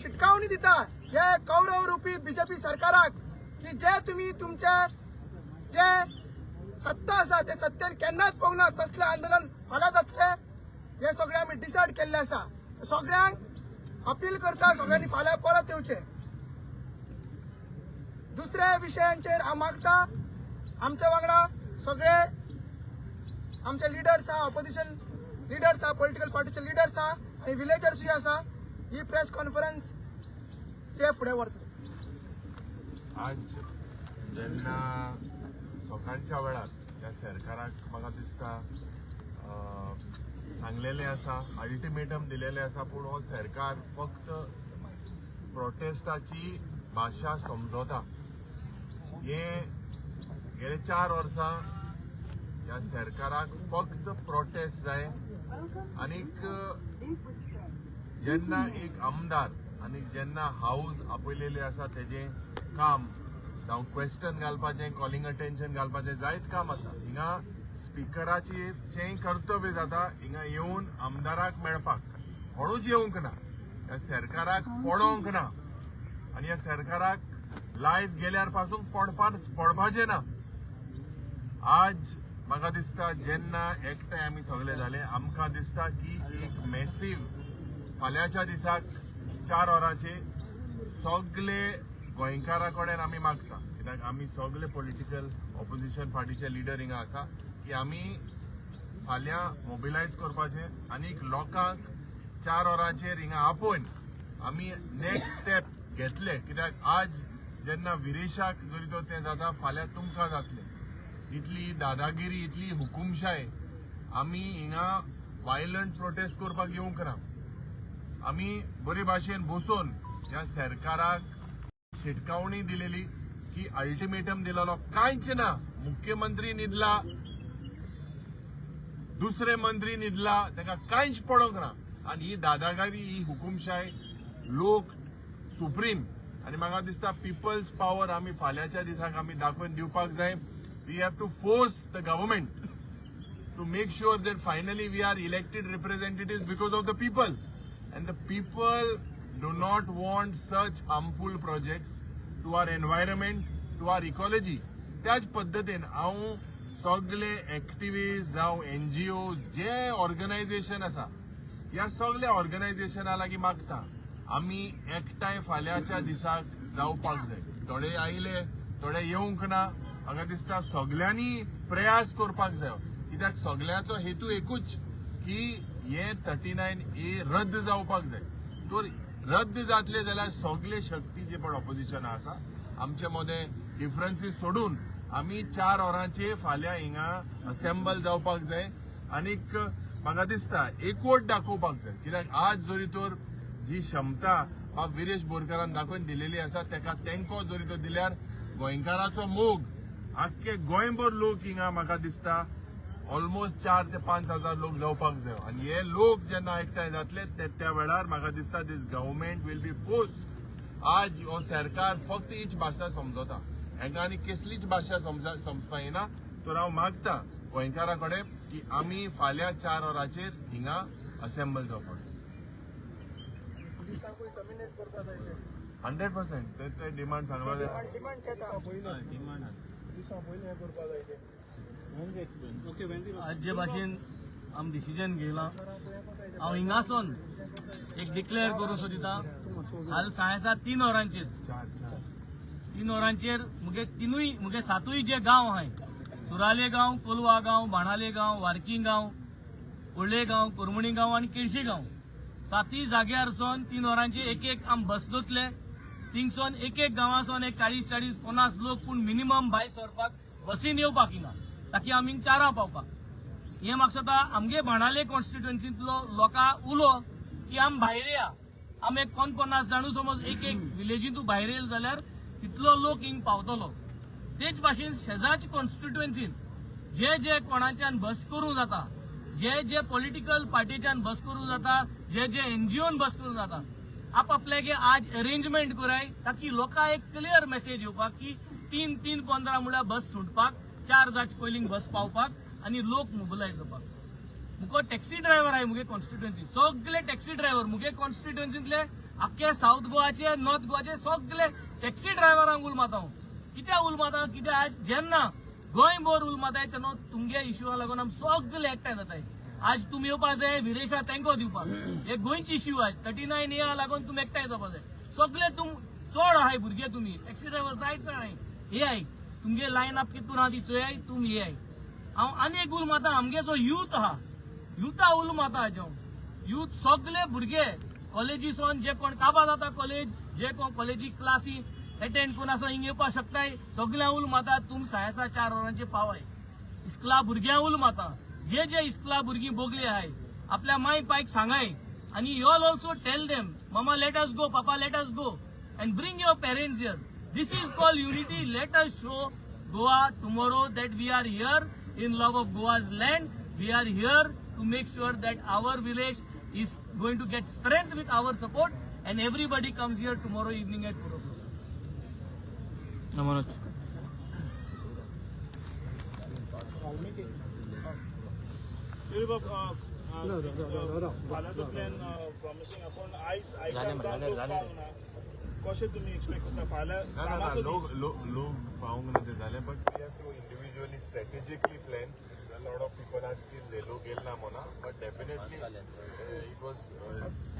शिटकावणी दिता हे कौरव रुपी बीजेपी सरकाराक की जे तुम्ही तुमचे जे सत्ता आसा ते सत्तेन केन्नाच पोवंक ना तसलें आंदोलन फाल्यां जातलें. हे सगळें आमी डिसायड केल्लें आसा. सगळ्यांक अपील करता, सगळ्यांनी फाल्यां परत येवचें. दुसऱ्या विशयांचेर हांव मागता, आमच्या वांगडा सगळे आमचे लिडर्स आहा, ऑपोजिशन लिडर्स आहा, पॉलिटिकल पार्टीचे लिडर्स आहा आनी विलेजर्सूय आसा. ही प्रेस कॉन्फरन्स ते फुडें व्हरतले. आज जेन्ना सकाळच्या वेळार ह्या सरकाराक म्हाका दिसता सांगलेलें आसा, अल्टिमेटम दिलेलें आसा, पूण हो सरकार फक्त प्रोटेस्टाची भाशा समजता. हे गेले 4 वर्सां ह्या सरकाराक फक्त प्रोटेस्ट जाय. आनीक जेन्ना एक आमदार आनी जेन्ना हाऊस आपयलेले आसा, तेजें काम जावं क्वेश्चन घालपाचें, कॉलिंग अटेन्शन घालपाचें जायत काम आसा. हिंगा स्पिकराचें कर्तव्य जाता हिंगा येवन आमदाराक मेळपाक. कोणूच येवंक ना. ह्या सरकाराक पडोवंक ना आनी ह्या सरकाराक लायट गेल्यार पासून पडपाचें ना. आज म्हाका दिसता जेन्ना एकठांय आमी सगळे जाले, आमकां दिसता की एक मॅसीव फाल्यांच्या दिसाक 4 वरांचेर सगळे गोंयकारा कडेन आमी मागता, कित्याक आमी सगळे पॉलिटिकल ऑपोजिशन पार्टीचे लिडर हिंगा आसा, की आमी फाल्यां मोबिलायज करपाचें आनी लोकांक 4 वरांचेर हिंगा आपोवन आमी नेक्स्ट स्टेप घेतले. कित्याक आज जेन्ना विरेशाक जरी तर तें जाता, फाल्यां तुमकां जातलें. इतली दादागिरी, इतली हुकुमशाय. आमी हिंगा वायलंट प्रोटेस्ट करपाक येवंक ना. आमी बरे भाशेन बसून ह्या सरकाराक शिटकावणी दिलेली की अल्टिमेटम दिलेलो, कांयच ना. मुख्यमंत्री न्हिदला, दुसरे मंत्री न्हिदला, ताका कांयच पडोंक ना. आनी ही दादागिरी, ही हुकुमशाय, लोक सुप्रीम. आनी म्हाका दिसता पिपल्स पावर आमी फाल्यांच्या दिसाक आमी दाखोवन दिवपाक जाय. We have to force the government to make sure that finally we are elected representatives because of the people, and the people do not want such harmful projects to our environment, to our ecology. त्याच पद्दतीन हांव सगळे activist जावं NGO, जे organisation आसा, ह्या सगल्या ऑर्गनायझेशना लागीं मागता, आमी एकठांय फाल्यांच्या दिसाक जावपाक जाय. थोडे आयले, थोडे येवंक ना. म्हाका दिसता सगल्यांनी प्रयास करपाक जाय, कित्याक सगल्यांचो हेतू एकूच की हे 39A रद्द जावपाक जाय. तर रद्द जातले जाल्यार सगळे शक्ती जे पण ऑपोजिशन आसा, आमचे मदें डिफरन्सीस सोडून आमी 4 वरांचेर फाल्यां हिंगा असेंबल जावपाक जाय. आनीक म्हाका दिसता एकवट दाखोवपाक जाय, कित्याक आज जरी तर जी क्षमता बाब विरेश बोरकारान दाखोवन दिलेली आसा, ताका तेंको जरी तर दिल्यार गोंयकाराचो मोग आख्खे गोंयभर लोक हिंगा म्हाका दिसता ऑलमोस्ट 4 ते 5 हजार लोक जावपाक जाय. आनी हे लोक जेन्ना एकठांय जातले ते त्या वेळार म्हाका दिसता this government will be force. आज हो सरकार फक्त हीच भाशा समजता, हांकां आनी कसलीच भाशा समजपा येना. तर हांव मागता गोंयकारा कडेन की आमी फाल्यां 4 वरांचेर हिंगा असेंबल जावपाक. पुलिसांकूय टर्मिनेट करपाक जाय ते. 100%, ते ते डिमांड सांगला. डिमांड केता पुलिसां पयलीं हें करपाक जाय ते. आज जे भाशेन आम डिसिजन घेयलां, हांव हिंगासून एक डिक्लेअर करूं सोदिता, काल साडे सात 3 वरांचेर चार चार 3 वरांचेर मुगे तिनूय, मुगे सातूय जे गांव आहाय, सुराले गांव, कोलवा गांव, बाणाले गांव, वारकी गांव, कुर्ले गांव, कुरमणी गांव आनी केळशी गांव, सातूय जाग्यार सोन 3 वरांचेर एक एक आम बस दोतले. थिंगसोन एक एक गांवासोन एक 40 40 50 लोक पूण मिनिमम भायर सरपाक, बसीन येवपाक हिंगा, ताकी आमी चारां पावपाक. हें म्हाका दिसता आमगे बाणाले कॉन्स्टिट्युएन्सींतलो लोकां उलो की आम भायर या. आम एक 50 जाणू समज एक एक विलेजींतू भायर येयल जाल्यार तितलो लोक हिंग पावतलो. तेच भाशेन शेजारच्या कॉन्स्टिट्युएन्सीन जे जे कोणाच्यान बस करूं जाता, जे जे पॉलिटिकल पार्टीच्यान बस करूं जाता, जे जे एनजीओन बस करूं जाता, आपापल्यागे आज अरेंजमेंट कराय, ताकी लोकांक एक क्लियर मेसेज येवपाक की 3 3:15 म्हळ्यार बस सुटपाक, 4 जावचे पयलीं बस पावपाक आनी लोक मोबिलायज जावपाक. मुको टॅक्सी ड्रायव्हर आहे मुगे कॉन्स्टिट्युएन्सी, सगळे टॅक्सी ड्रायव्हर मुगे कॉन्स्टिट्युएन्सीतले, आख्खे साऊथ गोवाचे, नॉर्थ गोवाचे सगळे टॅक्सी ड्रायव्हरांक उल मारता हांव. कित्याक उल मारता? कित्याक आज जेन्ना गोंयभर उल मारताय तेन्ना तुमगे इश्यूआ लागून आमी सगळे एकठांय जाताय. आज तुमी येवपा जाय विरेशा तेंको दिवपाक. हे गोंयची इश्यू आज 39 ए लागून तुमी एकठांय जावपा जाय सगळे. तुम चड आहाय भुरगे, तुमी टॅक्सी ड्रायव्हर जायत चड आहाय. हे I तुमगे लायन अप कितून आहा ती चोयाय तुमी. हे I हांव आनी एक उल मारता. आमगे जो यूथ आहा, युथा उल मारता हाजें. यूथ सगळे भुरगे कॉलेजीसोन जे कोण काबा जाता कॉलेज, जे कोण कॉलेजी क्लासी एटेंड करून आसा, हिंग येवपाक शकताय. सगळ्यां उल मारता, तुम साडे 4 वरांचे पावाय. इस्कुला भुरग्यां उल मारता, जे जे इस्कुला भुरगीं बोगली आहाय आपल्या माय पायक सांगाय आनी you all also tell them, "Mama, let us go. Papa, let us go," and bring your parents here. This is called unity. Let us show Goa tomorrow that we are here in love of Goa's land. We are here to make sure that our village is going to get strength with our support, and everybody comes here tomorrow evening at 4 o'clock. Manoj. फाल्यांचो plan प्रॉमिसींग, पूण आयज आयकता लोक पावना. कशें तुमी expect करता फाल्यां ना ना ना कामाचो लोक दीस? लोक लोक पावूंक ना ते जालें, but we have to individually strategically plan. Lot of people are still there. लोक गेल ना Mona, but definitely it was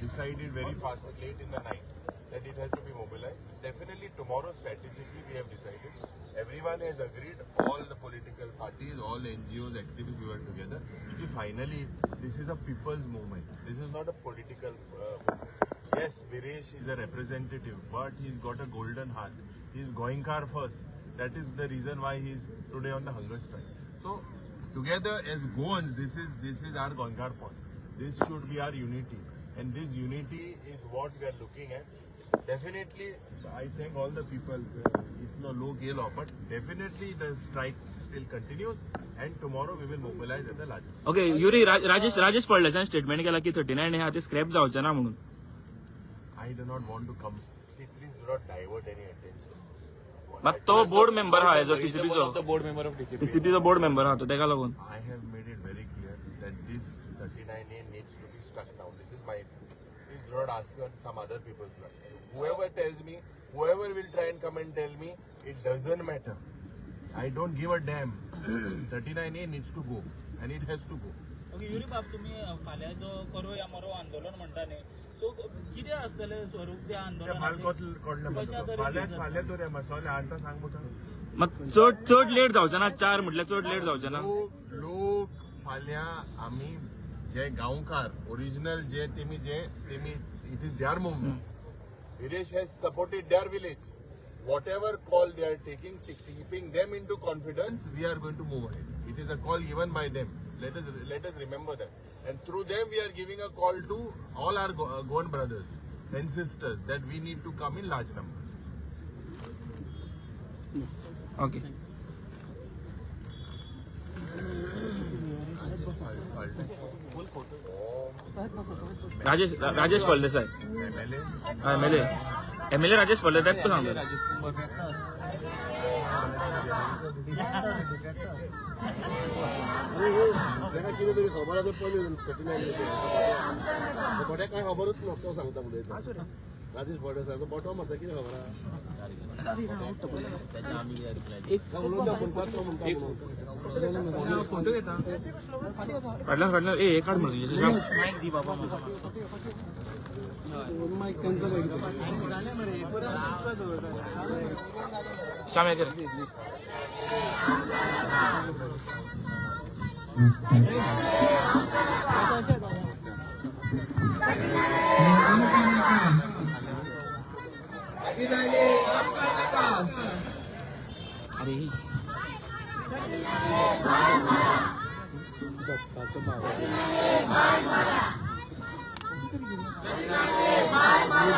decided very fast, late in the night, that it has to be mobilized. Definitely tomorrow, strategically we have decided. Everyone has agreed, all the political parties, all NGOs, activists, we were together. कि finally, this is a people's movement. This is not a political movement. Yes, Viresh is a representative, but he's got a golden heart. He's Goenkar first. That is the reason why he's today on the hunger strike. So, together as Goans, this is our Goenkar point. This should be our unity, and this unity is what we are looking at. Definitely, I thank all the people. इतलो लोक गेलो, but definitely the strike still continues, and tomorrow we will mobilize at the largest. Okay Yuri, Rajesh फळदेसान statement केला की 39 हा ते scrap जावचे ना म्हणून. I do not want to come. See, please do not divert any attention. मात तो board member हा हेजो टीसीपीचो. Board member of TCP. टीसीपीचो बोर्ड मेंबर हा तो, तेका लागून. I have made it very clear that this 39A needs to be struck down. This is my view. Please do not ask me on some other people's life. Whoever tells me, whoever will try and come and tell me, it doesn't matter. I don't give a damn. 39A needs to go, and it has to go. Okay Yuri बाब, तुम्ही फाल्यां जो करो या मरो आंदोलन म्हणटा न्ही, सो कितें आसतलें स्वरूप त्या ते फाल आंदोलनाचें? कोडले. कशा तरेन फाल्यां फाल्यां तर सगळें आतां सांग मुखार. मात चड चड लेट जावचे ना? 4 म्हटल्यार चड लेट जावचे ना? लोक लोक फाल्यां आमी जे गांवकार ओरिजिनल जे तेमी it is their movement. Viresh has supported their village. Whatever call they are taking, keeping them into confidence, we are going to move ahead. It is a call given by them. Let us remember that, and through them we are giving a call to all our Goan brothers and sisters that we need to come in large numbers. Okay. Rajesh Phaldesai. MLA. MLA, MLA Rajesh Phaldesai तुका सांगता. राजेश कुंभार. ताका कितें तरी खबर आसा. पयलीं 39 बोट्याक कांय खबरूच ना. तो सांगता उलयता राजेश फळदेसाय, तो बोटो मारता. कितें खबर आहा? उलोवता म्हणटा तो, म्हणटा म्हणून. फोटो घेता फाटल्यान फाटल्यान. ए, हे काड मरे तुजें. मायक दी बाबा म्हाका. मायक त्यांचा. श्याम, हे कर. अरे. दत्ताचं बाबा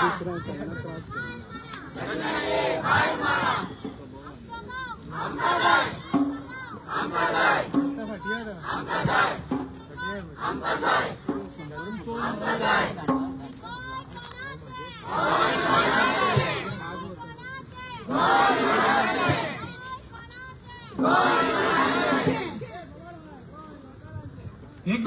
दुसरा त्यांना त्रास करू. एक.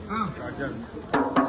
हां.